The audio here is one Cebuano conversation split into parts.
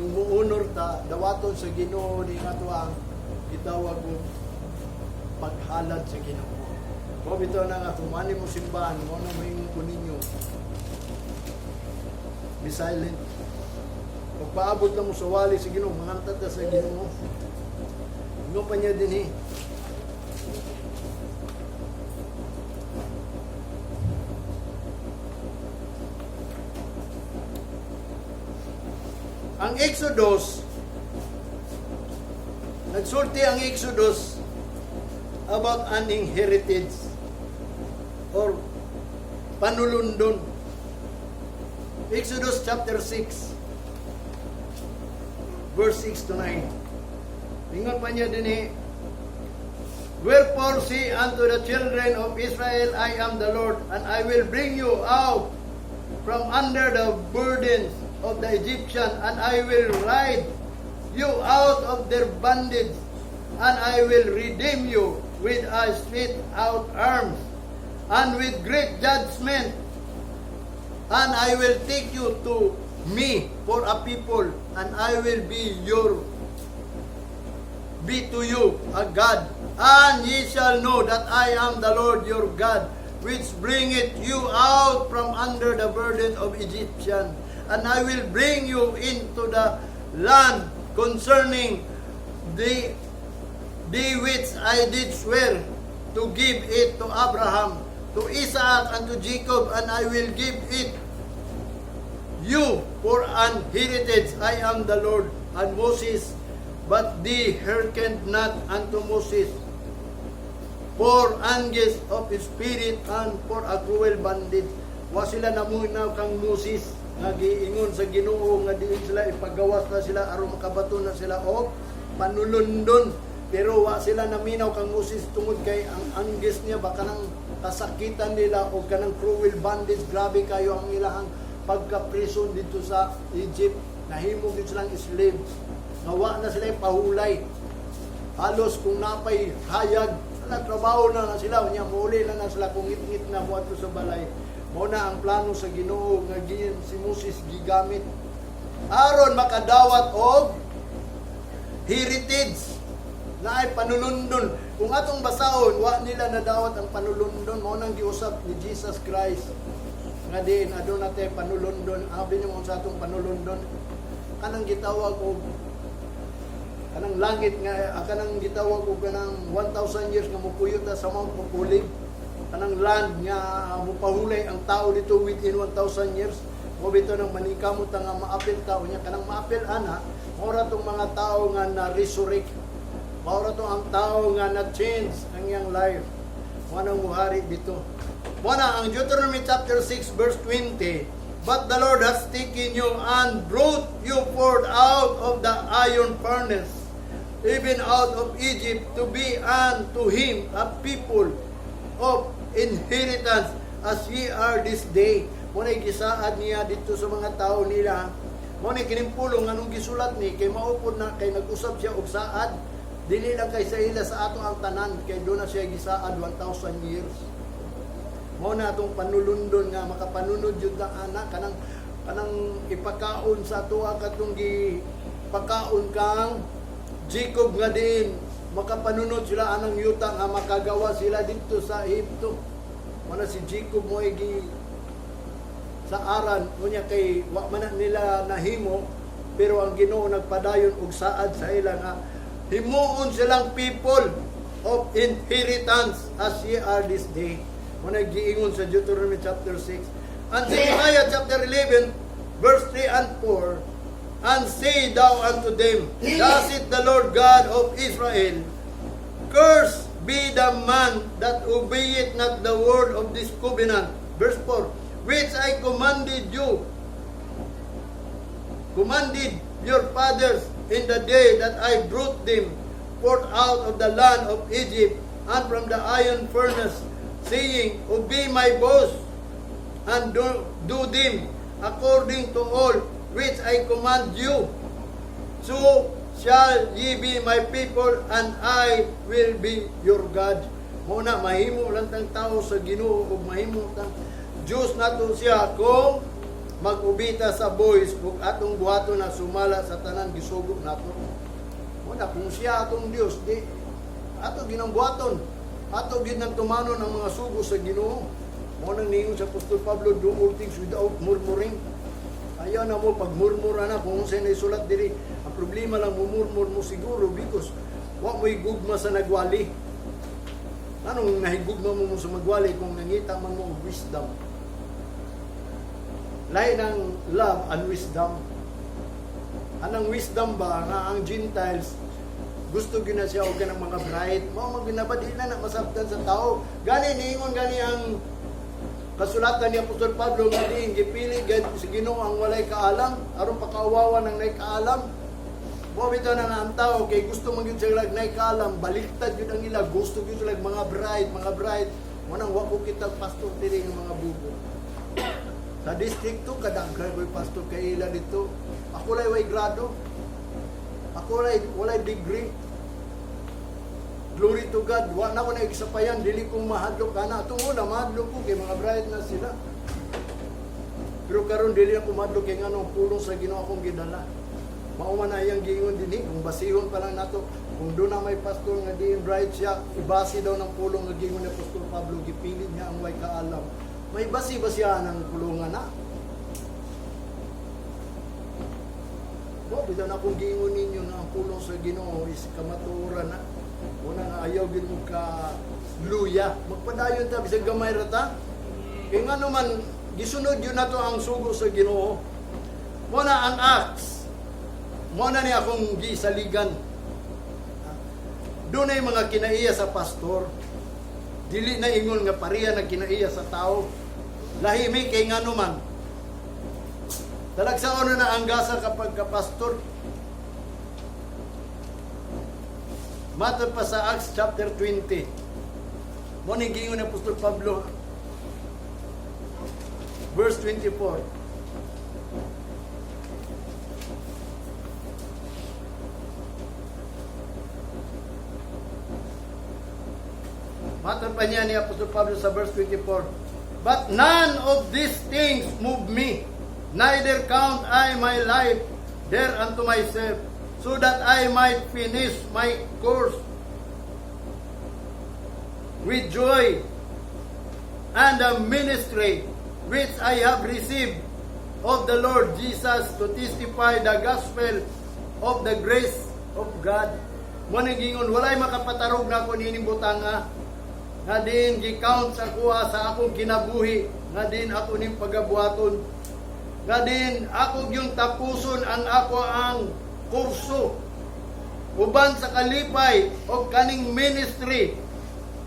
Kung muunor ta, dawaton sa Ginoo ni ato ang gitawag og paghalad sa Ginoo. Mao bitaw na nga kung ani mo simbahan, mao na moingon ko ninyo. Be silent. Pagpaabot lang mo sa wali sa Ginoo, mangantad ta sa Ginoo. Ingon pa niya din eh. Ang Exodus, nagsulti ang Exodus about an inheritance or panulundon. Exodus chapter 6, verse 6 to 9. Ingon pa niya din eh, "Wherefore say unto the children of Israel, I am the Lord, and I will bring you out from under the burdens of the Egyptian, and I will ride you out of their bondage, and I will redeem you with a stretched out arms, and with great judgment, and I will take you to me for a people, and I will be to you a God, and ye shall know that I am the Lord your God, which bringeth you out from under the burden of Egyptian, and I will bring you into the land concerning the which I did swear to give it to Abraham, to Isaac, and to Jacob, and I will give it you for an heritage. I am the Lord." And Moses, but they hearkened not unto Moses for anguish of spirit and for a cruel bondage. Wa sila naminaw kang Moses nga giingon sa Ginoo nga diin sila ipagawas na sila aron makabaton na sila og panulundon. Pero wa sila naminaw kang Moses tungod kay ang anguish niya ba, kanang kasakitan nila o kanang cruel bondage, grabe kayo ang ilahang pagka-prison dito sa Egypt. Nahimo gid silang slave. Nga wa na sila pahulay. Halos kung napay hayag, wala, trabaho na na sila nya, muuli na na sila kung ngit-ngit na moadto sa balay. Mao na ang plano sa Ginoo nga si Moses gigamit aron makadawat og heritage na ay panulundon. Kung atong basahon, wa nila nadawat ang panulundon. Mao nang giusab ni Jesus Christ nga diin aduna tay panulundon. Abi nimo sa atong panulundon, kanang gitawag og kanang langit nga kanang gitawag og kanang 1,000 years nga mupuyo ta sa Mount of Olive, kanang land nga mupahulay ang tao dito within 1,000 years. Mo bitaw nang manikamot ta nga maapil tao niya, kanang maapil ana, mao ra tong mga tao nga na resurrect, mao ra tong ang tao nga na change ang iyang life, mo nang muhari dito. Mo na ang Deuteronomy chapter 6 verse 20, "But the Lord has taken you and brought you forth out of the iron furnace, even out of Egypt, to be unto him a people of inheritance, as ye are this day." Mo na gisaad niya dito sa mga tao nila. Mo na kining pulong anong gisulat ni kay maupod na kay nag-usab siya og saad. Dili lang kay sa ila, sa ato ang tanan kay do na siya gisaad 1,000 years. Mao na atong panulundon nga makapanunod jud na ana, kanang kanang ipakaon sa atoa katong gi pakaon kang Jacob nga din makapanunod sila anang yuta nga makagawa sila dito sa Ehipto. Mao na si Jacob mo gi sa aran unya kay wa man na nila nahimo, pero ang Ginoo nagpadayon og saad sa ila nga himuon silang people of inheritance as ye are this day. Mo na giingon sa Deuteronomy chapter 6 and Zephaniah chapter 11 verse 3 and 4, "And say thou unto them, Thus saith the Lord God of Israel, Cursed be the man that obeyeth not the word of this covenant." Verse 4, "Which I commanded you, commanded your fathers in the day that I brought them forth out of the land of Egypt and from the iron furnace, saying, Obey my voice and do them according to all which I command you. So shall ye be my people and I will be your God." Mo na mahimo lang tang tao sa Ginoo ug mahimo tang Diyos nato siya kung Mag-ubita sa voice ug atong buhaton na sumala sa tanan gisugo nato. Wala kung siya atong Dios, di ato ginang buhaton. Ato gyud nang tumanon ang mga sugo sa Ginoo. Mao nang niingon sa Apostol Pablo, "Do all things without murmuring." Ayaw na mo pagmurmura na kung unsay naisulat diri. Ang problema lang, mumurmur mo siguro because wa mo'y gugma sa nagwali. Anong nahigugma mo sa magwali kung nangita man mo og wisdom? Lahi ng love and wisdom. Anang wisdom ba nga ang Gentiles gusto gyud na siya og kanang mga bright mao man gyud na ba, di na na masabtan sa tao. Gani niingon gani ang kasulatan ni Apostol Pablo nga diin gipili gad sa Ginoo ang walay kaalam aron pakaawawan ang nay kaalam. Mo bitaw na nga ang tao kay gusto man gyud sila nay kaalam, baliktad gyud ang ila gusto gyud sila mga bright, mga bright. Mo nang wa ko kita pastor diri nga mga bubo. Sa distrikto kadaghan ko'y pastor kaila dito. Ako lay way grado. Ako lay walay degree. Glory to God. Wa na ko na igsapayan, dili kong mahadlok ana. Atong una mahadlok ko kay mga bright na sila. Pero karon dili ako mahadlok kay ngano, pulong sa Ginoo akong gidala. Mao man na iyang giingon dinhi, kung basihon pa lang nato, kung doon na may pastor nga diin bright siya, ibase daw ng pulong nga giingon ni Apostol Pablo, gipili niya ang way kaalam. May basi ba siya ng pulungan na? Mo bitaw na akong giingon ninyo nga ang pulong sa Ginoo is kamatuoran na. Una nga ayaw gyud mo ka luya. Magpadayon ta bisag gamay ra ta. Kay ngano man gisunod yun nato ang sugo sa Ginoo. Mo na ang Acts. Mo na ni akong gisaligan. Dunay mga kinaiya sa pastor. Dili na ingon nga pareha na kinaiya sa tao. Lahi mi kay ngano man. Talagsaon na na ang gasa kapag kapastor. Matod pa sa Acts chapter 20. Mo ni giingon ni Apostol Pablo, verse 24. Matod pa niya ni Apostol Pablo sa verse 24. "But none of these things move me, neither count I my life dear unto myself, so that I might finish my course with joy and the ministry which I have received of the Lord Jesus to testify the gospel of the grace of God." Mo ning gingon, walay makapatarog na ako nining butanga nga diin gi-count sa kuha sa akong kinabuhi, nga diin ako ning pagabuhaton, nga diin ako yung tapuson ang ako ang kurso uban sa kalipay o kaning ministry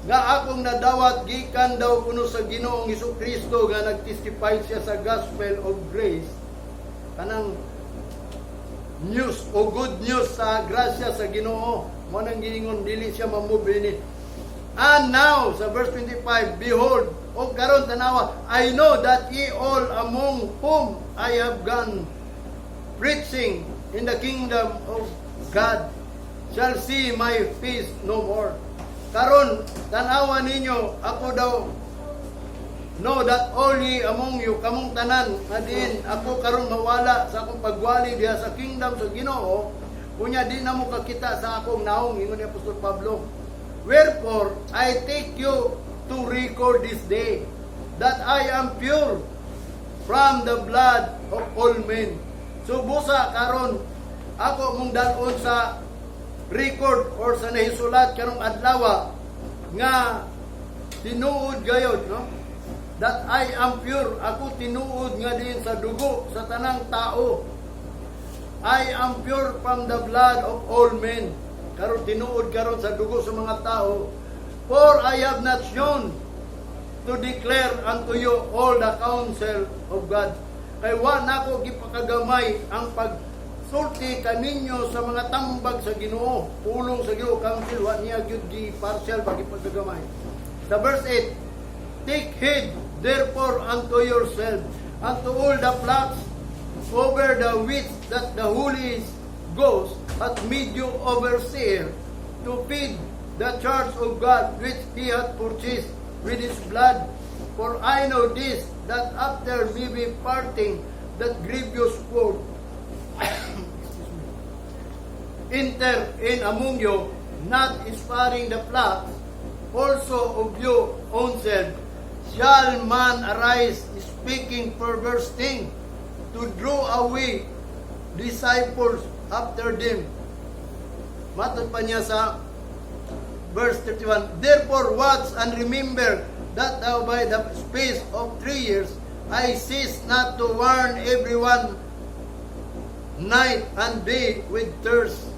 nga akong nadawat gikan daw kuno sa Ginoong Kristo nga nagtestify siya sa gospel of grace, kanang news o good news sa grasya sa Ginoo. Mo nang giingon dili siya mamove ini. And now, sa verse 25, "Behold," o karon tanawa, "I know that ye all among whom I have gone preaching in the kingdom of God shall see my face no more." Karon, tanawa ninyo, ako daw know that all ye among you, kamong tanan, nga diin ako karon mawala sa akong pagwali diha sa kingdom sa Ginoo, unya di na mo kakita sa akong naong, ingon ni Apostol Pablo. "Wherefore, I take you to record this day that I am pure from the blood of all men." So busa karon ako mong dalon sa record or sa nahisulat karong adlaw nga tinuod gayod, no, that I am pure, ako tinuod nga din sa dugo sa tanang tao. I am pure from the blood of all men. Karon tinuod karon sa dugo sa mga tao. "For I have not shown to declare unto you all the counsel of God." Kay wa nako gipakagamay ang pagsulti kaninyo sa mga tambag sa Ginoo, pulong sa Ginoo, counsel wa niya gyud gi partial ba gipagagamay. Sa verse 8, "Take heed therefore unto yourself, unto all the flocks over the which that the Holy Ghost hath made you overseer, to feed the church of God which he hath purchased with his blood. For I know this, that after me be parting, that grievous word enter in among you, not sparing the flock also of your own self, shall man arise speaking perverse thing to draw away disciples after them. Matod pa niya sa verse 31, "Therefore watch and remember that thou by the space of 3 years I cease not to warn everyone night and day with tears."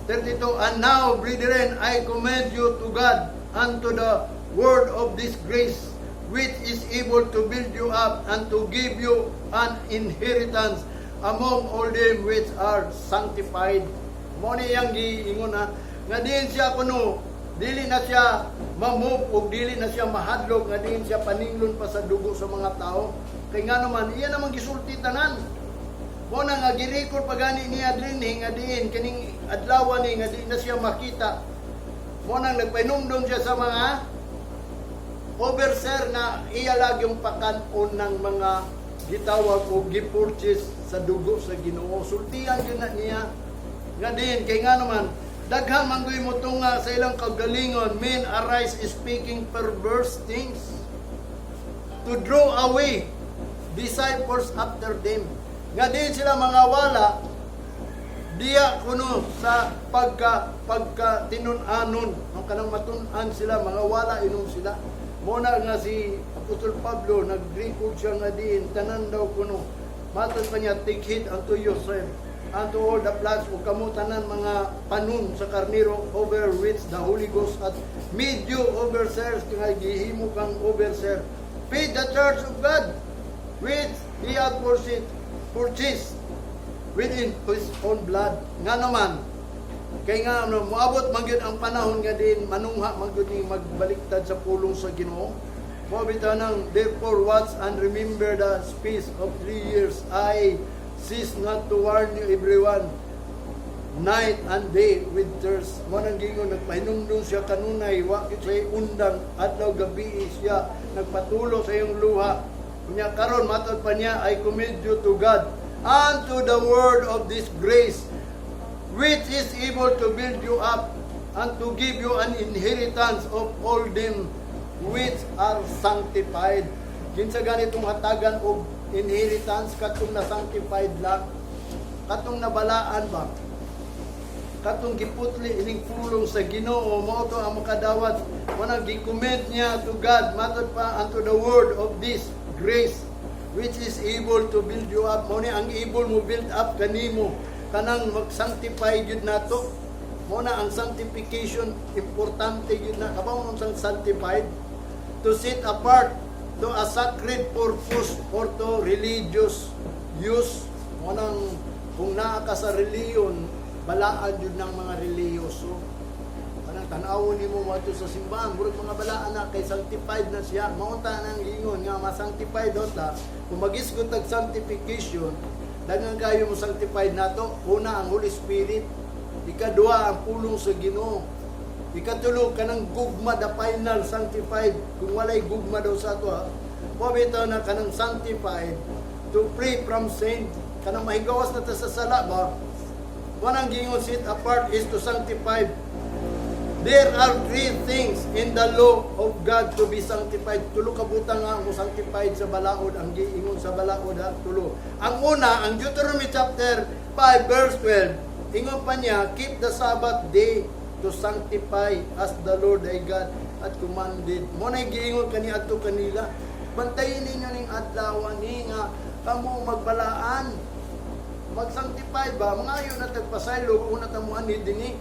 32, "And now, brethren, I commend you to God and to the word of this grace, which is able to build you up and to give you an inheritance among all them which are sanctified." Mao ni iyang giingon na nga diin siya kuno dili na siya ma-move o dili na siya mahadlok nga diin siya paninglon pa sa dugo sa mga tao. Kay nga naman iya namang gisulti tanan. Mao na nga gi-record pa gani niya dinhi nga diin kining adlaw ni nga di na siya makita. Mao nang nagpahinumdom siya sa mga overseer nga iya lagi yung pakan-on ng mga gitawag o gi-purchase sa dugo sa Ginoo. Sultian yun na niya. Nga din, kay nga naman, daghan man gud mo tunga sa ilang kagalingon, men arise speaking perverse things to draw away disciples after them. Nga din sila mga wala, diya kuno sa pagka pagka tinun-anon ang kanang matun-an sila, mga wala inom sila. Mao na nga si Apostol Pablo nag-record siya nga diin tanan daw kuno. Matod pa niya, "Take heed unto yourself unto all the flocks," ug kamo tanan mga panon sa karnero, "over which the Holy Ghost hath made you overseers," nga gihimo kang overseer. "Feed the church of God which he hath purchased within his own blood." Nga naman, kay nga ano, moabot man gyud ang panahon nga din manungha man gyud ning magbaliktad sa pulong sa Ginoo. Mao bitaw nang, "Therefore watch and remember the space of 3 years I cease not to warn you everyone night and day with tears." Mao nang gingon, nagpahinumdum siya kanunay, wa gyud siya undang, adlaw gabi siya nagpatulo sa iyong luha. Unya karon matod pa niya, "I commend you to God and to the word of this grace, which is able to build you up and to give you an inheritance of all them which are sanctified." Kinsa ganitong hatagan og inheritance? Katong na sanctified lang, katong nabalaan ba, katong giputli ining pulong sa Ginoo, mao to ang makadawat. Mao gi-commend niya to God, matod pa, unto the word of this grace which is able to build you up. Mao ni ang able mo build up kanimo, kanang mag-sanctify gyud nato. Mao na ang sanctification, importante gyud na. Kabaw mo unsang sanctified? To set apart to a sacred purpose or to religious use. Mao nang kung naa ka sa reliyon, balaan jud ng mga relihiyoso. Kanang tan-awon nimo moadto sa simbahan, murag mga balaan na kay sanctified na siya. Mao ta nang giingon nga ma-sanctified ta. Kung magisgot tag sanctification, daghan kayo mo sanctified nato. Una, ang Holy Spirit. Ikaduha, ang pulong sa Ginoo. Ikatulo, kanang gugma, the final sanctified. Kung walay gugma daw sa ato, ha. Mao bitaw na kanang sanctified, to free from sin. Kanang mahigawas na ta sa sala ba? Wanang gingon, set apart is to sanctify. There are three things in the law of God to be sanctified. Tulo ka butang nga mo sanctified sa balaod, ang giingon sa balaod ha, tulo. Ang una, ang Deuteronomy chapter 5 verse 12, ingon pa niya, "Keep the Sabbath day to sanctify as the Lord thy God hath commanded." Mao na giingon kani adto kanila. Bantayin ninyo ning adlaw ni nga kamo magbalaan, mag-sanctify ba, mga na tagpasaylo, una ta mo ani dinhi.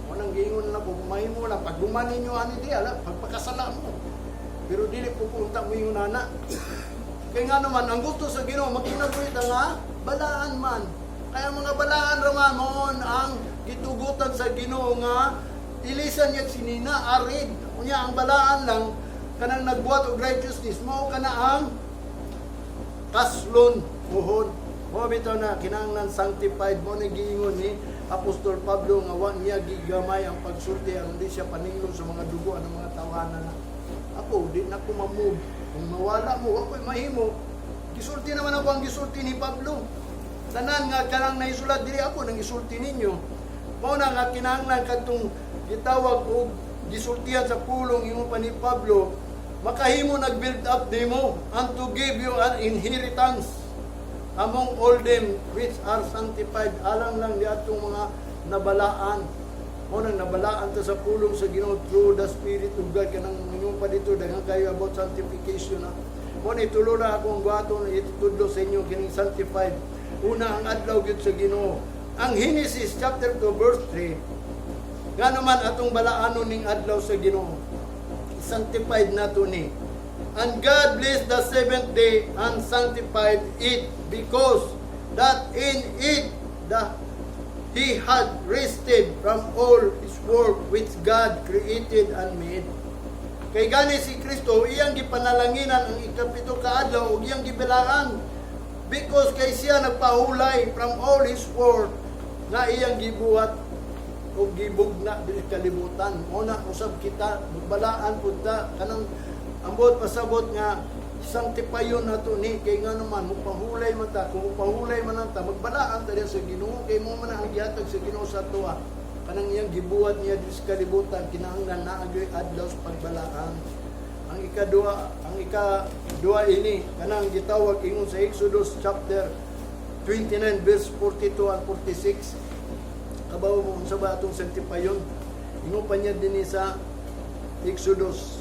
Unang giingon na ko, mahimo na, pag gumanin nyo ani di, ala, pagpakasala mo. Pero dili po punta mo yung nana. Kaya nga naman, ang gusto sa Ginoo, magkinabuhi ta nga, balaan man. Kaya mga balaan raman moon ang gitugutan sa Ginoo nga ilisan niya sinina, arid. Unya ang balaan lang, kanang nagbuhat og righteousness, mao kana ang kaslon puhon. Mao bitaw na kinahanglan sanctified. Mo ni giingon ni Apostol Pablo nga wa niya gigamay ang pagsulti aron di siya paninglon sa mga dugo ang mga tawanan na. Ako di na ko ma-move. Kung mawala mo, wa ko'y mahimo. Gisulti naman ako ang gisulti ni Pablo. Tanan nga kanang naisulat diri, ako nang isulti ninyo. Mao na nga kinahanglan kadtong gitawag og gisultihan sa pulong imo pa ni Pablo, makahimo nag-build up nimo and to give you an inheritance among all them which are sanctified, alang lang di atong mga nabalaan. Mo nang nabalaan ta sa pulong sa Ginoo through the Spirit of God, kanang ingon pa dito, daghan kayo about sanctification na. Mo ni tulo na akong buhaton itutudlo sa inyo kining sanctified. Una, ang adlaw gyud sa Ginoo. Ang Genesis chapter 2 verse 3, ngano man atong balaanon ning adlaw sa Ginoo? Sanctified nato ni. And God blessed the seventh day and sanctified it, because that in it He had rested from all His work which God created and made. Kay gani si Kristo, iyang gipanalanginan ang ikapito ka adlaw ug iyang gibalaan because kay siya nagpahulay from all His work nga iyang gibuhat o gibugna diri kalibutan. Mo na usab kita magbalaan pud ta, kanang ambot pasabot nga sanctifyon nato ni, kay nga naman mupahulay man ta. Kung mupahulay man ta, magbalaan ta diyan sa Ginoo, kay mo man ang gihatag sa Ginoo sa atoa, kanang iyang gibuhat niya diri sa kalibutan. Kinahanglan naa gyud adlaw sa pagbalaan. Ang ikadua ini kanang gitawag ingon sa Exodus chapter 29 verse 42 and 46. Kabaw mo unsa ba atong sanctifyon? Ingon pa niya dinhi sa Exodus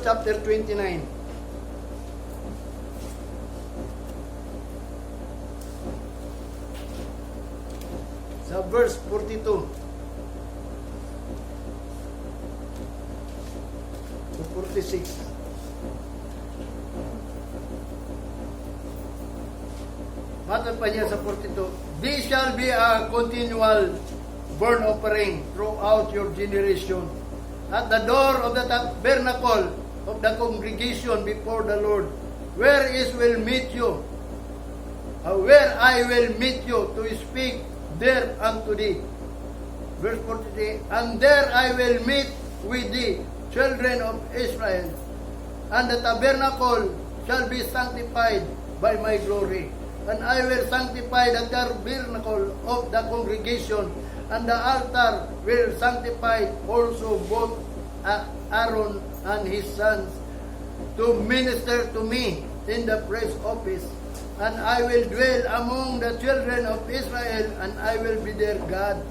chapter 29 sa verse 42 to 46. Matod pa niya sa 42, "This shall be a continual burnt offering throughout your generation at the door of the tabernacle of the congregation before the Lord, where I will meet you to speak there unto thee." Verse 43, "And there I will meet with the children of Israel, and the tabernacle shall be sanctified by my glory. And I will sanctify the tabernacle of the congregation, and the altar will sanctify also both Aaron and his sons to minister to me in the priest office. And I will dwell among the children of Israel, and I will be their God."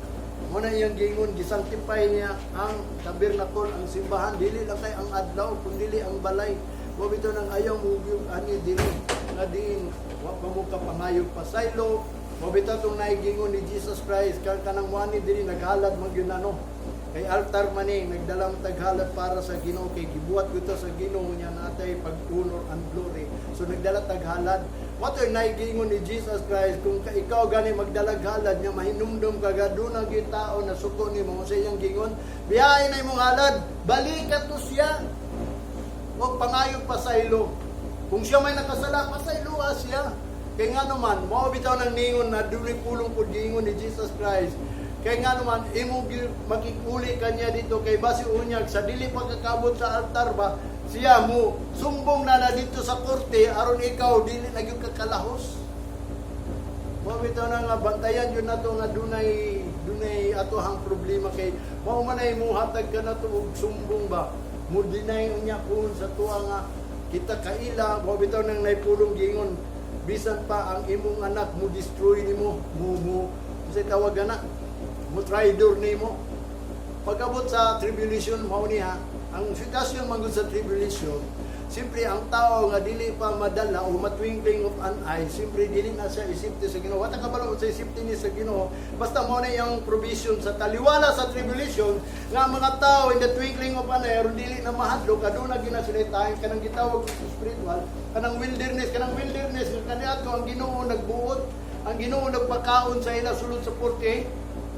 Mo na iyang gingon, gisanctify niya ang tabernacle, ang simbahan, dili lang kay ang adlaw, kundi ang balay. Mo bitaw nang ayaw mo gyud ani dili nga diin wa pa mo kapangayog pasaylo. Mo bitaw tong naigingon ni Jesus Christ kan kanang mo ani dili naghalad man gyud ano. Kay altar man ni, nagdala man taghalad para sa Ginoo, kay gibuhat gyud sa Ginoo niya natay pag-honor and glory. So nagdala taghalad. Mo to'y naigingon ni Jesus Christ, kung ikaw gani magdalag halad niya, mahinumdum ka ga doon ang tao na suko nimo sa iyang gingon, biyahe na imong halad, balikat to siya. O pangayog pasaylo. Kung siya may nakasala, pasayloa siya. Kay nga naman, mao bitaw nang ningon na dunay pulong pud giingon ni Jesus Christ. Kay nga naman, imo makikuli kanya dito kay basi unyag sa dili pagkakabot sa altar ba, siya mo sumbong na na dito sa korte aron ikaw dili na gyud kakalahos. Mao bitaw na nga bantayan yun nato nga dunay dunay atohang problema, kay mao man ay mo hatag ka nato og sumbong ba, mo deny unya kun sa tuwa nga kita kaila. Mao bitaw nang naipulong giingon, bisan pa ang imong anak mo destroy nimo, mo mo unsay tawag ana, mo traidor nimo pag-abot sa tribulation. Mao niya ang sitwasyon man gud sa tribulation. Siyempre, ang tao nga dili pa madala o matwinkling of an eye, siyempre dili na siya isipte sa Ginoo. Wala ka kabalo sa isipte ni sa Ginoo. Basta mo na iyang provision sa taliwala sa tribulation nga ang mga tao in the twinkling of an eye aron dili na mahadlok, aduna gina sila time kanang gitawag sa spiritual kanang wilderness nga kaniadto ang Ginoo nagbuot, ang Ginoo nagpakaon sa ila sulod sa 40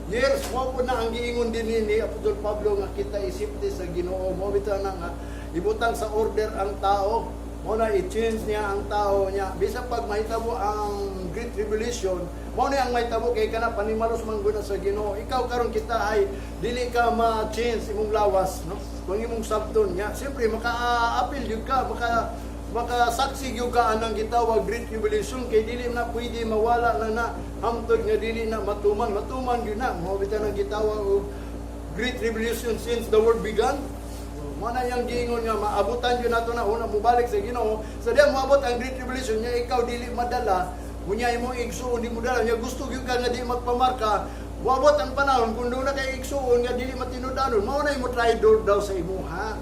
years. Mo po na ang giingon din ni Apostol Pablo nga kita isipte sa Ginoo. Mo bitaw na nga ibutang sa order ang tao. Mo na i-change niya ang tao niya. Bisan pag mahitabo ang Great Tribulation, mo na ang mahitabo kay kana panimalos man gud na sa Ginoo. Ikaw karon kita ay dili ka ma-change imong lawas, no? Kung imong sabton niya, siyempre maka-appeal jud ka, maka Makasaksi gyud ka anang gitawag Great Tribulation kay dili na pwede mawala na na hamtod nga dili na matuman. Matuman gyud na. Mao bitaw nang gitawag og Great Tribulation since the world began. Mao na yang giingon nga maabutan gyud nato na una mobalik sa Ginoo. Sa diya moabot ang Great Tribulation nya ikaw dili madala, unya imong igsuon di mo dala, nya gusto gyud ka nga di magpamarka, moabot ang panahon kung duna kay igsuon nga dili matinud-anon, mao na imo traidor daw sa imuha.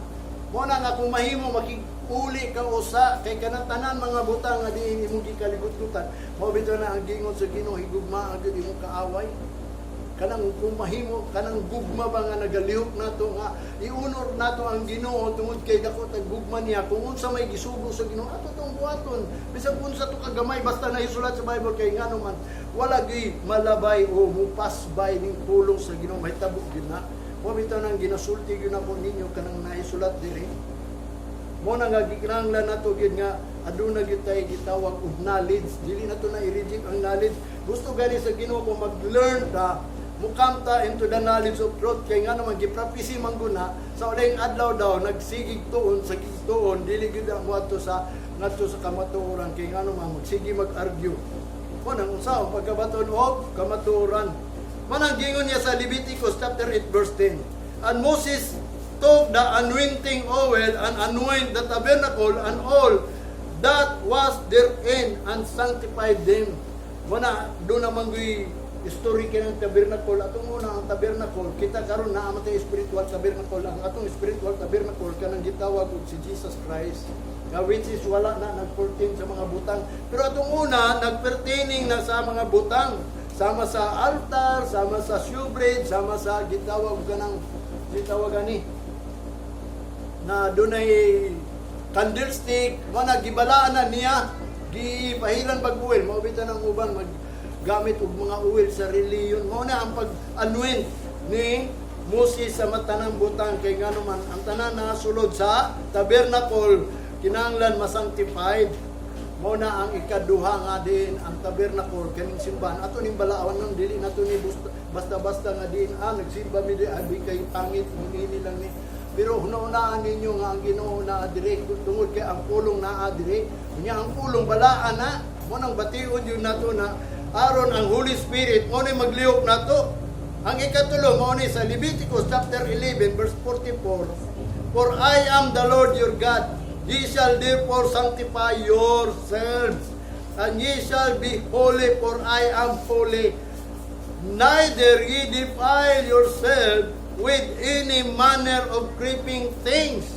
Mao na nga kung mahimo makig-uli ka usa kay kanang tanan mga butang nga diin imong gikaligot-gutan. Mao bitaw na ang giingon sa Ginoo, higugma ang gyud imong kaaway. Kanang kung mahimo, kanang gugma ba nga nagalihok nato nga i-honor nato ang Ginoo tungod kay dako tag gugma niya. Kung unsa may gisugo sa Ginoo, ato tong buhaton bisan kung unsa to kagamay, basta nahisulat sa Bible, kay ngano man wala gyud malabay o mupas by ning pulong sa Ginoo. Mahitabo gyud na. Mao bitaw nang ginasulti gyud nako ninyo kanang nahisulat diri. Mo na nga gikinahanglan nato gyud nga aduna gyud tay gitawag og knowledge. Dili nato na i-reject ang knowledge. Gusto gani sa Ginoo kung mag-learn ta, mukam ta into the knowledge of truth, kay nga naman giprapisi man guna sa uling adlaw daw nagsigig tuon sa tuon, dili gyud ang moadto sa ngadto sa kamatuoran, kay nga naman magsige mag-argue mo nang unsa ang pagkabaton og kamatuoran. Man ang gingon niya sa Leviticus chapter 8 verse 10, "And Moses took the anointing oil and anoint the tabernacle and all that was therein and sanctified them." Muna, doon naman guy story kinang tabernacle. Atong una ang tabernacle, kita karon naa man tay spiritual tabernacle. Ang atong spiritual tabernacle kanang gitawag og si Jesus Christ. Nga which is wala na nag-pertain sa mga butang. Pero atong una, nag-pertaining na sa mga butang. Sama sa altar, sama sa shewbread, sama sa gitawag kanang gitawag ani na dunay candlestick, mo na gibalaan na niya, gipahiran pag oil. Mao bitaw ng uban maggamit og mga oil sa reliyon. Mao na ang pag-anoint ni Moses sa matanang butang, kay ngano man ang tanan na sulod sa tabernacle kinahanglan masanctified. Mao na ang ikaduha nga din ang tabernacle kaning simbahan ato ning balawan nun, dili nato ni basta-basta nga din nagsimba mi di abi kay pangit ini lang ni. Pero hunahunaan ninyo nga ang Ginoo naa diri tungod kay ang pulong naa diri. Unya ang pulong balaan na mo nang bation yun nato na aron ang Holy Spirit mo ni maglihok nato. Ang ikatulo mao ni sa Leviticus chapter 11 verse 44, "For I am the Lord your God. Ye shall therefore sanctify yourselves, and ye shall be holy, for I am holy. Neither ye defile yourself with any manner of creeping things.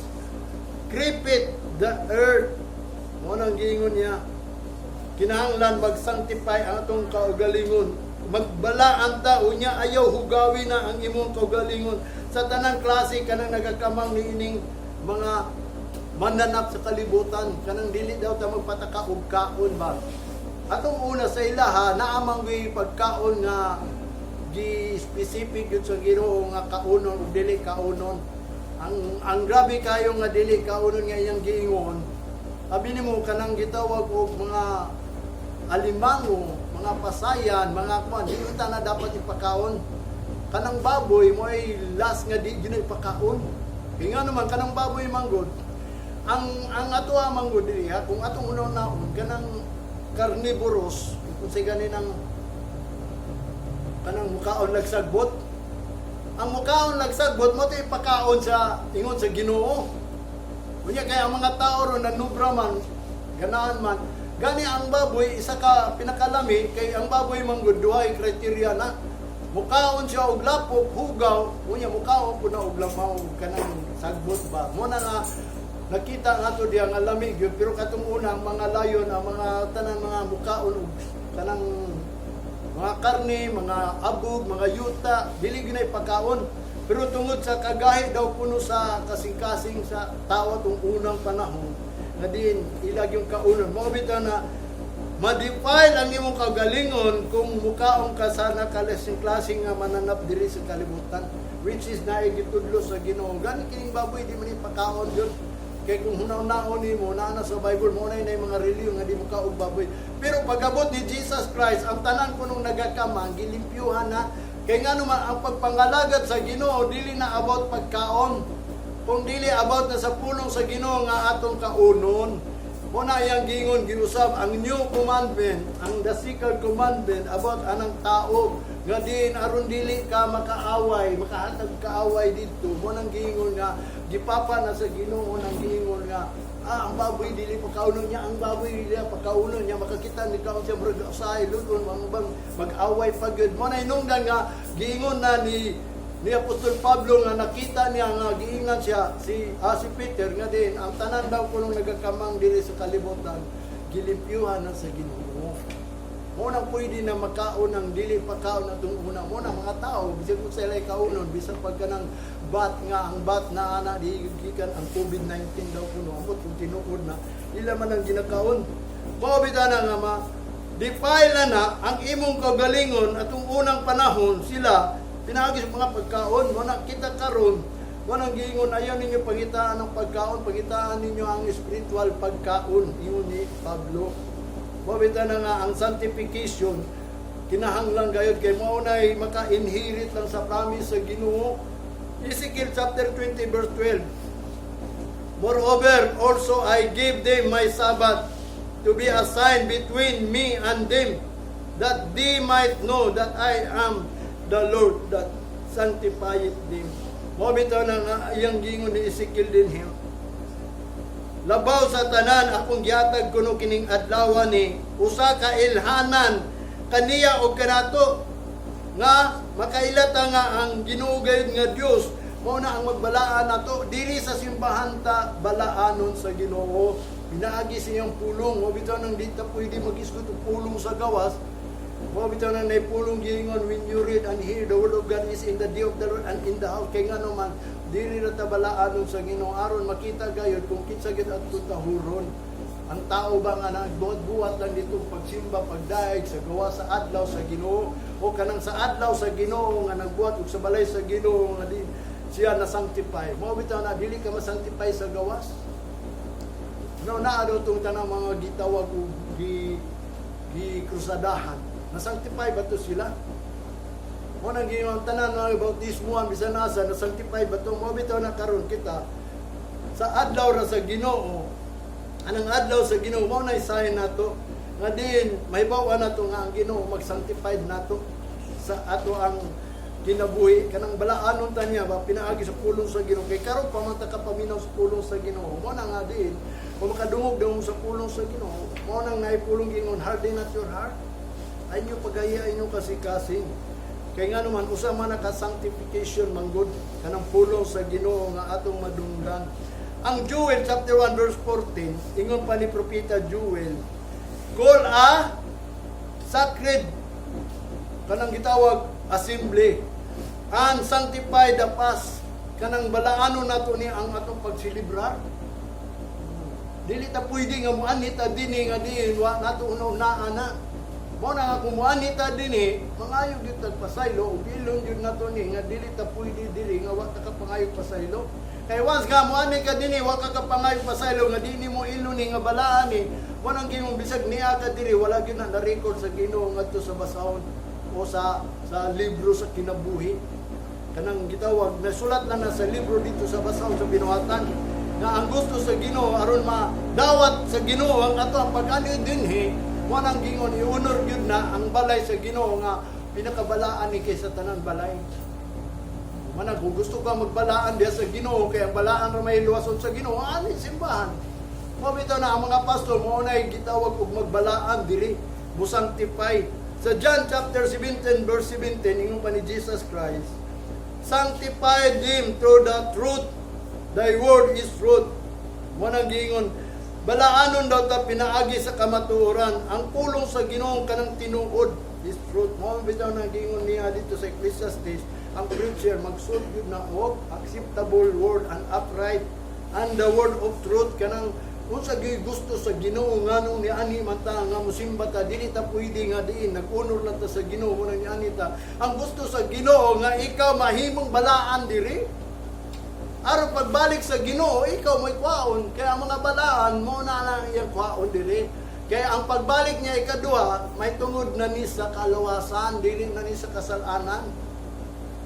Creepeth the earth." Mo nang giingon niya, kinahanglan mag-sanctify ang atong kaugalingon. Magbalaan ta, unya ayaw hugawi na ang imong kaugalingon sa tanang klase kanang nagakamang niining mga mananap sa kalibutan, kanang dili daw ta magpataka og kaon ba. Atong una sa ilaha naamang gi pagkaon nga gi specific yun sa Ginoo nga kaunon ug dili kaunon. Ang grabe kayo nga dili kaunon nga iyang giingon, abi nimo kanang gitawag og mga alimango, mga pasayan, mga kwan, di ta na dapat ipakaon. Kanang baboy mo ay last nga di gyud na ipakaon. Kay nga naman kanang baboy manggod, ang ato manggod diri ha, kung atong unaw-naon kanang carnivorous, kung sa gani ng kanang mukaon lagsagbot. Ang mukaon lagsagbot mo ipakaon sa ingon sa Ginoo. Unya kaya ang mga tao ron nanubra man, ganahan man. Gani ang baboy isa ka pinakalami, kay ang baboy manggod duhay criteria na. Mukaon siya og lapok, hugaw, unya mukaon pud na og lamaw, kanang sagbot ba. Mo na nga nakita nga to diya nga lami gyud, pero katong una ang mga layon, ang mga tanan mga mukaon og kanang mga karne, mga abog, mga yuta, dili gyud na ipakaon. Pero tungod sa kagahi daw kuno sa kasing-kasing sa tao atong unang panahon, nga din ilag yung kaunon. Mao bitaw na ma-defile ang imong kagalingon kung mukaon ka sa nakalasing-klaseng nga mananap diri sa kalibutan, which is naay gitudlo sa Ginoo. Gani kining baboy di man ipakaon yun. Kay kung hunaw-naon nimo naa na sa Bible, mo na yung mga reliyon nga di mo kaog baboy. Pero pagabot ni Jesus Christ, ang tanan kunong nagakamang gilimpyuhan na, kay ngano man ang pagpangalagad sa Ginoo dili na about pagkaon. Kung dili about na sa pulong sa Ginoo nga atong kaunon. Mo na iyang giingon, giusab ang new commandment, ang the second commandment about anang tao nga din aron dili ka makaaway, makahatag kaaway didto. Mo nang giingon nga gipapa na sa Ginoo nang giingon nga ang baboy dili pagkaunon niya, ang baboy dili pagkaunon niya, makakita ni kaon siya murag usahay luton bang mag-away pa gyud. Mo na hinungdan nga giingon na ni Apostol Pablo nga nakita niya nga giingan siya si Peter nga din ang tanan daw kunong nagakamang diri sa kalibutan gilimpyuhan na sa Ginoo. Mo nang pwede na makaon ang dili pakaon atong una. Mo na mga tao bisag kung sila kaunon, bisan pagka ng bat nga ang bat na ana di gikan ang COVID-19 daw kuno, amot kung tinuod na ila man ang ginakaon. Mao bitaw na nga ma defile na na ang imong kaugalingon atong unang panahon sila pinaagi sa mga pagkaon. Mo na kita karon, mo nang giingon, ayaw ninyo pangitaan ang pagkaon, pangitaan ninyo ang spiritual pagkaon, ingon ni Pablo. Mo bitaw na nga ang sanctification kinahanglan gayud kay mao nay maka-inherit lang sa promise sa Ginoo. Ezekiel chapter 20 verse 12. "Moreover, also I give them my Sabbath to be a sign between me and them, that they might know that I am the Lord that sanctifieth them." Mo bitaw na nga iyang giingon ni Ezekiel din him. Labaw sa tanan, akong gihatag kuno kining adlaw ni usa ka ilhanan kaniya og kanato nga makaila ta nga ang Ginoo gayud nga Dios mao na ang magbalaan nato. Dili sa simbahan ta balaanon sa Ginoo, pinaagi sa iyang pulong. Mo bitaw nang di ta pwede mag-isgot og pulong sa gawas. Mo bitaw nang nay pulong giingon, "When you read and hear the word of God is in the day of the Lord and in the house." Kay ngano man dili ra ta balaanon sa Ginoo aron makita gayud kung kinsa gyud atong tahuron. Ang tao ba nga nagbuhat-buhat lang dito pagsimba, pagdaig sa gawa sa adlaw sa Ginoo, o kanang sa adlaw sa Ginoo nga nagbuhat og sa balay sa Ginoo nga di siya na sanctify? Mao bitaw na dili ka ma-sanctify sa gawas. No, naa daw tong tanang mga gitawag og gi gi krusadahan. Na-sanctify ba to sila? Mo nang giingon tanan mga bautismohan bisan asa, na-sanctify ba to? Mao bitaw na karon kita sa adlaw ra sa Ginoo, anang adlaw sa Ginoo mao na sign nato nga din mahibaw-an nato nga ang Ginoo mag-sanctified nato sa ato ang kinabuhi, kanang balaanon ta niya ba pinaagi sa pulong sa Ginoo. Kay karon pa man ta kapaminaw sa pulong sa Ginoo. Mo na nga din kung makadungog daw sa pulong sa Ginoo, mo nang naipulong gingon, "Harden not your heart," ay inyo pagaya inyong kasikasing. Kay nga naman usa man ka sanctification manggod kanang pulong sa Ginoo nga atong madunggan. Ang Joel chapter 1 verse 14, ingon pa ni propeta Joel, "Call a sacred," kanang gitawag assembly, "and sanctify the fast." Kanang balaanon nato ni ang atong pagselebrar. Dili ta pwede nga muanhi ta dinhi nga diin wa nato una-unaan na. Mo na nga kung muanhi ta dinhi, mangayo gyud tag pasaylo ug ilon gyud nato ni nga dili ta pwede diri nga wa ta kapangayog pasaylo. Kay once nga muanhi ka dinhi, wa ka kapangayog pasaylo nga dili mo ilon ni nga balaan ni, mo nang gimong bisag niya ka diri, wala gyud na na-record sa Ginoo ngadto sa basahon o sa libro sa kinabuhi. Kanang gitawag nasulat na na sa libro dito sa basahon sa binuhatan nga ang gusto sa Ginoo aron madawat sa Ginoo ang ato ang pag-ani dinhi. Mo nang gingon i-honor gyud na ang balay sa Ginoo nga pinakabalaan ni kaysa tanan balay. Manag kung gusto ka magbalaan diya sa Ginoo, kay ang balaan ra may luwason sa Ginoo, ani simbahan. Mo bitaw na ang mga pastor mo na gitawag og magbalaan diri, mo-sanctify. Sa John chapter 17 verse 17, ingon pa ni Jesus Christ, "Sanctify them through the truth. Thy word is truth." Mo nang giingon, balaanon daw ta pinaagi sa kamatuoran. Ang pulong sa Ginoo kanang tinuod is truth. Mo bitaw na giingon niya dito sa Ecclesiastes, ang preacher magsulod gyud na og acceptable word and upright and the word of truth, kanang unsa gyud gusto sa Ginoo, nganong niani man ta nga mosimba ta. Dili ta pwede nga diin nag-honor lang ta sa Ginoo mo nang niani ta. Ang gusto sa Ginoo nga ikaw mahimong balaan diri aron pagbalik sa Ginoo ikaw may kwaon. Kaya ang mga balaan mo na lang iyang kwaon diri, kaya ang pagbalik niya ikaduha may tungod na ni sa kalawasan, dili na ni sa kasalanan.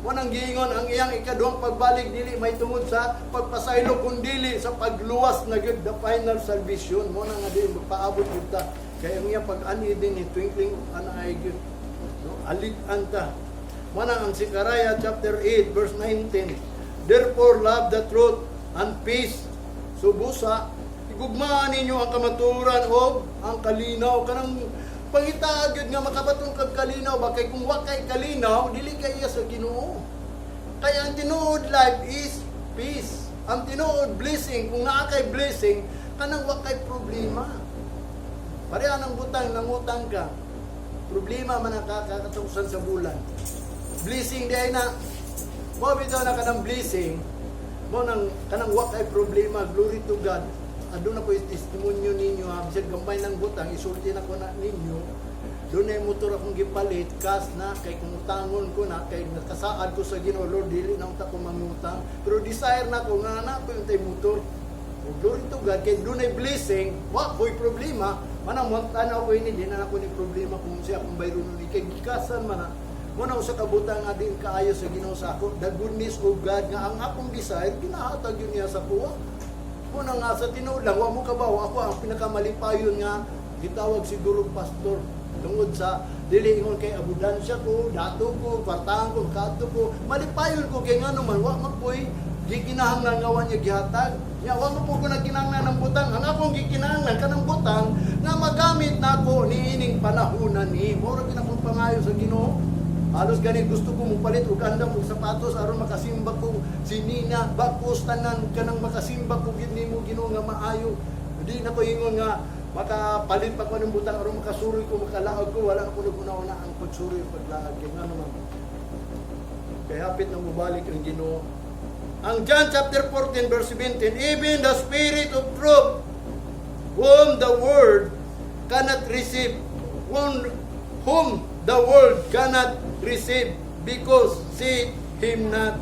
Mo nang giingon ang iyang ikaduhang pagbalik dili may tungod sa pagpasaylo kun dili sa pagluwas na gyud, the final salvation. Mo na nga di magpaabot gyud ta kay ang iyang pag-ani din ni twinkling of an eye gyud. No, alig-an ta. Mo na ang Zechariah chapter 8 verse 19. Therefore love the truth and peace. Subusa higugmaan ninyo ang kamatuoran o ang kalinaw, kanang pangitaa gyud nga makabaton kag kalinaw ba, kay kung wa kay kalinaw, dili kay iya sa Ginoo. Kaya ang tinuod life is peace. Ang tinuod blessing, kung naa kay blessing, kanang wa kay problema. Pareha ng butang, nangutang ka. Problema man ang kakatapusan sa bulan. Blessing di ay na mo bitaw na kanang blessing mo nang kanang wa kay problema, glory to God. Aduna ko testimonyo ninyo ha, bisag gamay ng butang, isulti na ko na ninyo. Doon ay motor akong gipalit, cash na, kay kung utangon ko na, kay nakasaad ko sa Ginoo, "Lord, dili na unta ko mangutang." Pero desire na ko nga na ko yung tay motor. O, glory to God, kay doon ay blessing, wa ko'y problema. Manang mo tanaw ko ini, di na ako ni problema kung siya akong bayronon ni kay gikasan man na. Mo na usa ka butang nga din kaayo sa Ginoo sa ako, the goodness of God nga ang akong desire ginahatag yun niya sa kuha. Mo na nga sa tinuod lang, wa mo kabaw, ako ang pinakamalipayon nga gitawag siguro pastor tungod sa dili ingon kay abundansya ko, dato ko, kwartahan ko, kadto ko, malipayon ko kay ngano man wa man ko'y gikinahanglan nga wa niya gihatag. Nya wa man po ko nagkinahanglan ng butang. Ang akong gikinahanglan kanang butang nga magamit nako niining panahonan ni. Mao ra gyud akong pangayo sa Ginoo. Halos gani gusto ko mupalit og andam og sapatos aron makasimba ko si Nina bakos tanan, kanang makasimba ko gid nimo, Ginoo, nga maayo. Di na ko ingon nga makapalit pa ko ng butang aron makasuroy ko, makalaag ko. Wala ako naguna-una ang pagsuroy ug paglaag kay ngano man kay hapit na mobalik ang Ginoo. Ang John chapter 14 verse 17, even the Spirit of truth, whom the world cannot receive, whom the world cannot receive, because see him not,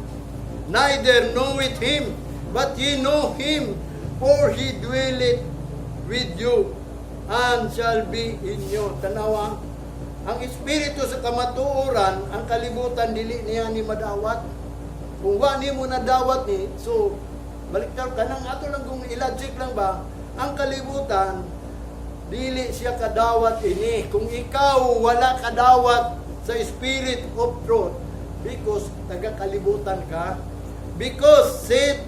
neither knoweth him, but ye know him, for he dwelleth with you, and shall be in you. Tanawa, ang Espiritu sa kamatuoran, ang kalibutan dili niya ni madawat. Kung wa nimo nadawat ni, so baliktad kanang ato lang kung ilogic lang ba, ang kalibutan dili siya kadawat ini. Kung ikaw wala kadawat sa Spirit of truth, because taga kalibutan ka, because said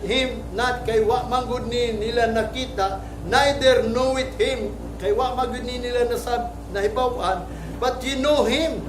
him not kay wa man gud ni nila nakita, neither knoweth him kay wa man gud ni nila nasab nahibaw-an, but you know him,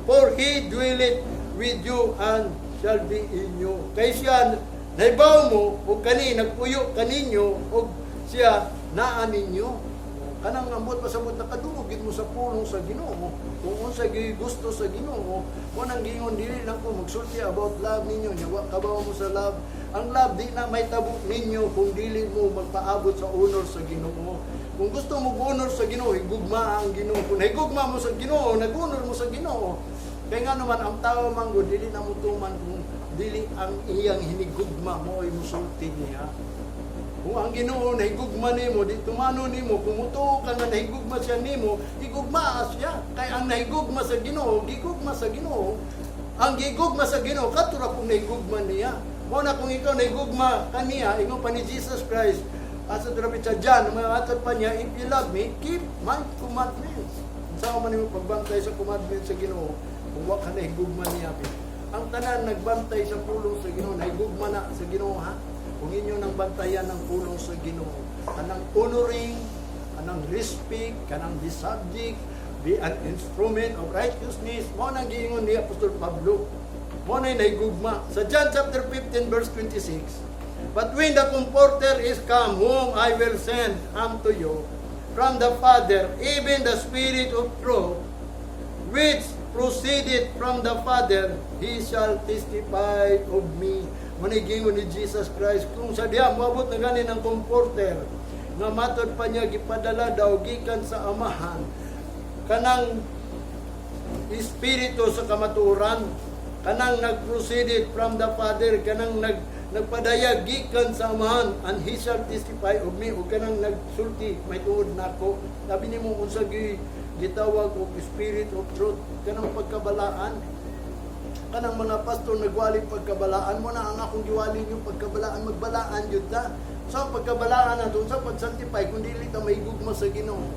for he dwelleth with you and shall be in you. Kay siya nahibaw mo ug kani nagpuyo kaninyo ug siya naa ninyo. Kanang ambot pasabot, nakadungog gid mo sa pulong sa Ginoo kung unsa gyud gusto sa Ginoo. Mo nang giingon, dili lang ko magsulti about love ninyo nya wa kabaw mo sa love. Ang love di na may tabo ninyo kung dili mo magpaabot sa honor sa Ginoo. Kung gusto mo honor sa Ginoo, higugma ang Ginoo. Kung higugma mo sa Ginoo, nag-honor mo sa Ginoo. Kay nga naman ang tao man gud dili na mutuman kung dili ang iyang hinigugma mo ay musulti niya. Kung ang Ginoo nahigugma nimo, di tumano nimo, kung mutuo ka nga nahigugma siya nimo, higugmaa siya. Kay ang nahigugma sa Ginoo, gigugma sa Ginoo. Ang gigugma sa Ginoo, kato ra kung nahigugma niya. Mo na kung ikaw nahigugma kaniya, ingon pa ni Jesus Christ, asa drapit sa John, mga atod pa niya, "If you love me, keep my commandments." Sa man nimo pagbantay sa commandments sa Ginoo, kung wa ka nahigugma niya? Ang tanan nagbantay sa pulong sa Ginoo, nahigugma na sa Ginoo, ha? Kung inyo nang bantayan ang pulong sa Ginoo, kanang honoring, kanang respect, kanang be subject, be an instrument of righteousness, mo nang giingon ni Apostol Pablo. Mo na nahigugma. Sa John chapter 15 verse 26, "But when the Comforter is come, whom I will send unto you from the Father, even the Spirit of truth, which proceeded from the Father, he shall testify of me." Manigingon ni Jesus Christ, kung sa diha moabot na ganin ang Comforter, nga matod pa niya gipadala daw gikan sa Amahan, kanang Espiritu sa kamatuoran, kanang nag-proceeded from the Father, kanang nagpadayag gikan sa Amahan, and he shall testify of me, ug kanang nagsulti may tuod nako. Sabi nimo unsa gitawag og Spirit of truth? Kanang pagkabalaan. Kanang mga pastor nagwali pagkabalaan mo na ang akong giwali yung pagkabalaan, magbalaan yun ta. So ang pagkabalaan na doon sa pag-sanctify kung dili ta mahigugma sa Ginoo.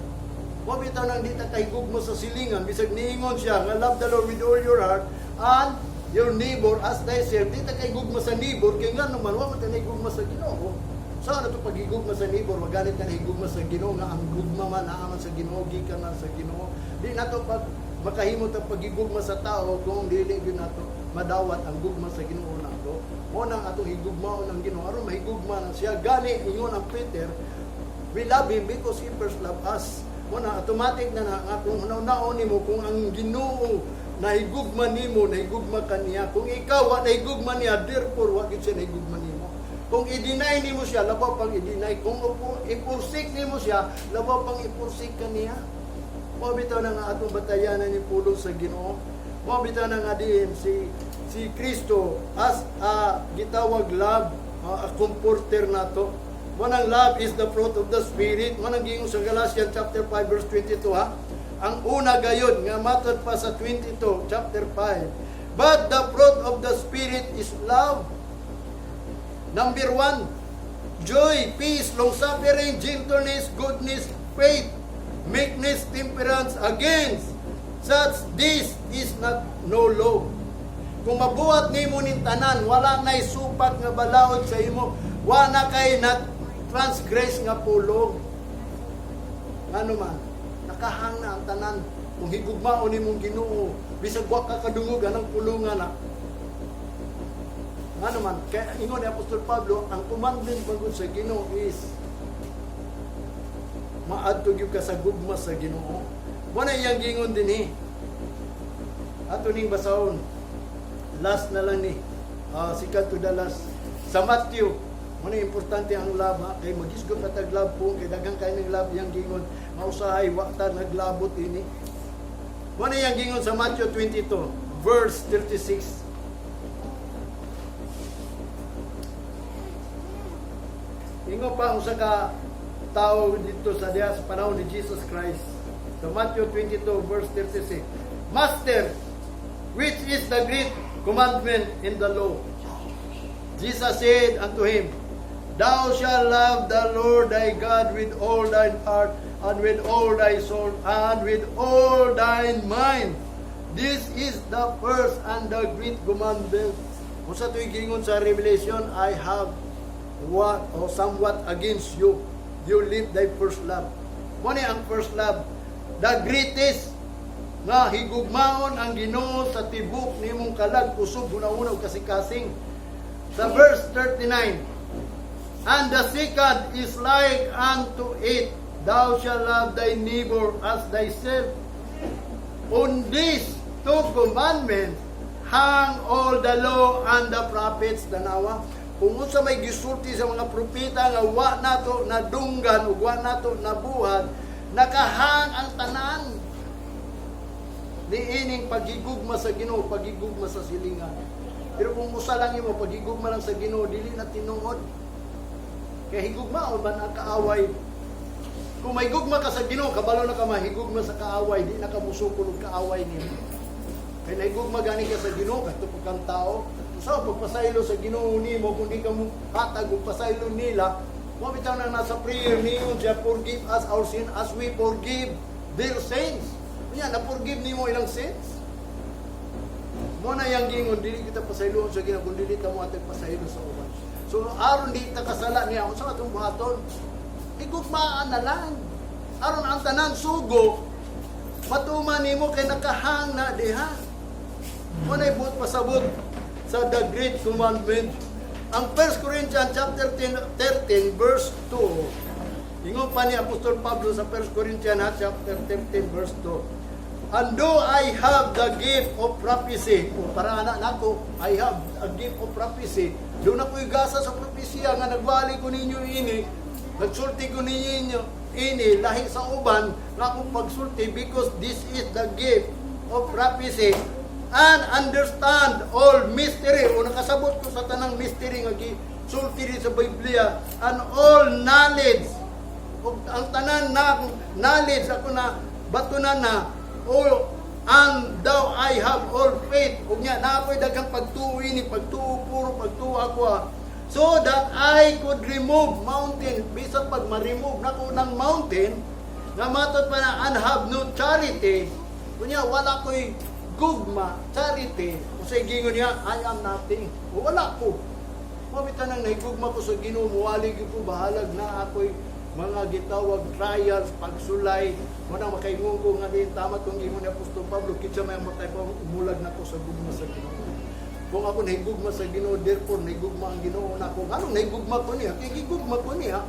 Wa bitaw nang di ta kahigugma sa silingan bisag niingon siya nga love the Lord with all your heart and your neighbor as thyself. Di ta kahigugma sa neighbor kay ngano man wa man ta nahigugma sa Ginoo. So ano to paghigugma sa neighbor, wa ganit ka nahigugma sa Ginoo nga ang gugma man naa man sa Ginoo, gikan man sa Ginoo. Di nato pag makahimo ta paghigugma sa tao kung dili gyud nato madawat ang gugma sa Ginoo nato. Mo nang atong higugmaon ang Ginoo aron mahigugma na siya. Gani ingon ang Peter, we love him because he first loved us. Mo na automatic na na nga kung hunaw-naon nimo kung ang Ginoo nahigugma nimo, nahigugma ka niya. Kung ikaw wa nahigugma niya, therefore wa gyud siya nahigugma nimo. Kung i-deny nimo siya, labaw pang i-deny. Kung i-forsake nimo siya, labaw pang i-forsake ka niya. Mao bitaw na nga atong batayanan ni pulong sa Ginoo. Mao bitaw na nga diin si Kristo as a gitawag love, a comforter nato. Mo nang love is the fruit of the Spirit. Mo nang giingon sa Galatians chapter 5 verse 22, ha. Ang una gayud nga matod pa sa 22 chapter 5. But the fruit of the Spirit is love. Number 1, joy, peace, long-suffering, gentleness, goodness, faith, meekness, temperance. Against such this is not no law. Kung mabuhat nimo ning tanan, wala nay supak nga balaod sa imo, wa na kay na transgress nga pulong. Ano man, nakahang na ang tanan. Kung higugmaon nimong Ginoo, bisag wa ka kadungog anang pulungan na. Ngano man, kaya ingon ni Apostol Pablo, ang commandment man gud sa Ginoo is maadto gyud ka sa gugma sa Ginoo. Mo na iyang gingon dinhi. Ato ning basahon. Last na lang ni. Second to the last. Sa Matthew, mo na importante ang love, ha? Kay magisgot ka tag love po, kay daghan kay ning love iyang gingon, mausahay wa ta naglabot ini. Mo na iyang gingon sa Matthew 22 verse 36. Ingon pa usa ka tao dito sa diha sa panahon ni Jesus Christ. Sa Matthew 22 verse 36. "Master, which is the great commandment in the law?" Jesus said unto him, "Thou shalt love the Lord thy God with all thine heart and with all thy soul and with all thine mind. This is the first and the great commandment." Kung sa ito'y gingon sa Revelation, "I have what or somewhat against you. You leave thy first love." Mo ni ang first love. The greatest nga higugmaon ang Ginoo sa tibok nimong kalag, kusog, hunahuna ug kasing-kasing. Sa verse 39, "And the second is like unto it, thou shalt love thy neighbor as thyself. On these two commandments hang all the law and the prophets." Tanawa. Kung unsa may gisulti sa mga propeta nga wa nato nadunggan ug wa nato nabuhat, nakahang ang tanan niining paghigugma sa Ginoo, paghigugma sa silingan. Pero kung usa lang imo paghigugma lang sa Ginoo, dili na tinuod. Kay higugmaon man ang kaaway. Kung may gugma ka sa Ginoo, kabalo na ka mahigugma sa kaaway, di na ka musukol og kaaway nimo. Kay nahigugma gani ka sa Ginoo kadto pa kang tao. So pagpasaylo sa Ginoo nimo kung di ka mo hatag og pasaylo nila, mo bitaw na nasa prayer niyo siya, "Forgive us our sin as we forgive their sins." Unya na forgive nimo ilang sins. Mo na yang gingon dili kita pasayloon sa Ginoo kung dili ta mo atay pasaylo sa uban. So aron di ta kasala niya, unsa atong buhaton? Higugmaan na lang. Aron ang tanan sugo matuman nimo kay nakahang na diha. Mo na buot pasabot sa the great commandment. Ang 1 Corinthians chapter 10, 13 verse 2. Ingon pa ni Apostol Pablo sa 1 Corinthians, ha, chapter 13 verse 2. "And though I have the gift of prophecy," o para ana nako, I have a gift of prophecy. Doon ako gasa sa propesya nga nagwali ko ninyo ini, nagsulti ko ninyo ini, lahi sa uban, nga akong pagsulti because this is the gift of prophecy and understand all mystery, o nakasabot ko sa tanang mystery nga gisulti rin sa Biblia, and all knowledge, ug ang tanan na knowledge ako na batunan na o And though I have all faith, ug nya naa ko'y daghang pagtuo ini, pagtuo puro, pagtuo ako ah, so that I could remove mountain, bisan pag ma-remove nako ng mountain, nga matod pa na, and have no charity, kunya wala ko'y gugma, charity, unsay gingon niya? I am nothing. O, wala ko. Mao bitaw nang nahigugma ko sa Ginoo, muwali gyud ko, bahalag na ako'y mga gitawag trials, pagsulay, mo nang makaingon ko nga din tama tong gingon ni Apostol Pablo, "Kinsa may matay pa umulag nako sa gugma sa Ginoo." Kung ako nahigugma sa Ginoo, therefore nahigugma ang Ginoo nako. Nganong nahigugma ko niya? Kay gigugma ko niya.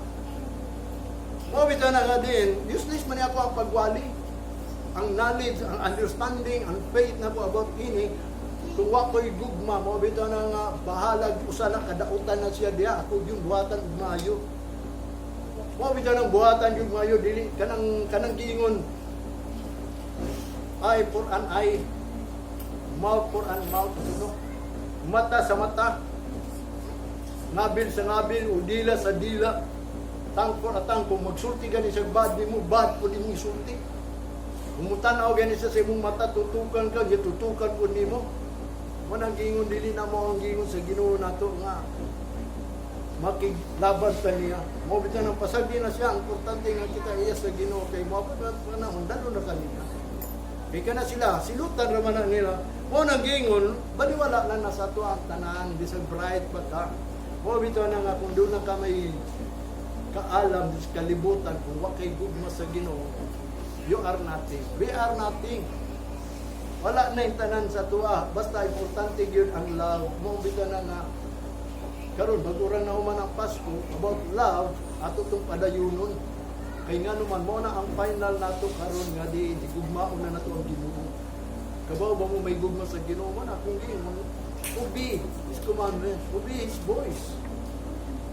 Mao bitaw na nga din, useless man ako ang pagwali. Ang knowledge, ang understanding, ang faith na ko about ini, kung wa ko'y gugma, mao bitaw na nga bahalag usa na kadautan na siya diha, ako yung buhatan og maayo. Mao bitaw nang buhatan yung maayo, dili kanang giingon eye for an eye, mouth for an mouth, no? Mata sa mata, ngabil sa ngabil, o dila sa dila, tongue for a tongue. Kung magsulti gani sa bad nimo, bad pud imong isulti. Kung mutanaw gani siya sa imong mata, tutukan ka, gitutukan pud nimo. Mo nang giingon, dili na mo ang giingon sa Ginoo nato nga makiglaban ta niya. Mo bitaw nang pasagdi na siya, ang importante nga kita iya sa Ginoo kay mo pa panahon dalo na kanila. Kay kana sila, silutan ra man na nila. Mo nang giingon, baliwala na na sa ato ang tanan, bisag bright pa ka. Mo bitaw na nga kung doon na ka may kaalam sa kalibutan, kung wa kay gugma sa Ginoo, you are nothing. We are nothing. Wala na yung tanan sa tuwa. Basta importante gyud ang love. Mo bitaw na nga karon bago ra na human ang Pasko, about love ato tong padayunon. Kay nga naman mo na ang final nato karon nga di gugmaon na nato ang Ginoo. Kabaw ba mo may gugma sa Ginoo man akong giingon, obey His commandments, obey His voice.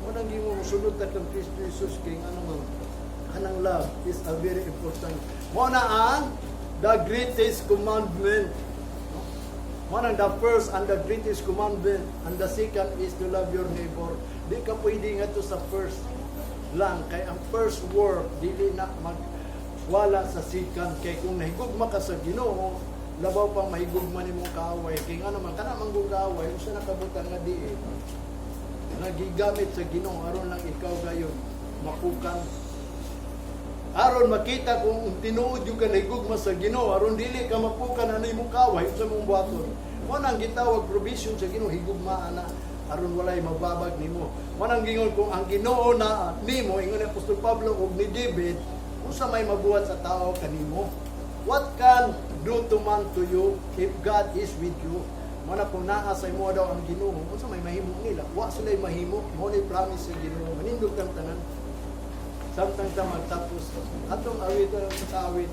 Mo nang gingon mosunod ta kang Kristo Jesus kay nga naman kanang love is a very important. Mo na ang the greatest commandment. Mo nang the first and the greatest commandment, and the second is to love your neighbor. Di ka pwede nga to sa first lang kay ang first work dili na magwala sa second, kay kung nahigugma ka sa Ginoo, labaw pang mahigugma nimong kaaway, kay nga naman kana man gud kaaway, usa na kabutang nga di eh, nagigamit sa Ginoo aron lang ikaw gayon mapukan, aron makita kung tinuod yung ka nahigugma sa Ginoo, aron dili ka mapukan ano imong kaaway sa mong buhaton. Mo nang gitawag provision sa Ginoo, higugma ana aron walay mababag nimo. Mo nang gingon kung ang Ginoo na nimo, ingon ni Apostol Pablo ug ni David, unsa may mabuhat sa tao kanimo? What can do to man to you if God is with you? Mo na kung naa sa imo daw ang Ginoo, unsa may mahimo nila? Wa sila mahimo. Mo ni promise sa Ginoo, manindot kang tanan. Samtang ta magtapos atong awit sa awit.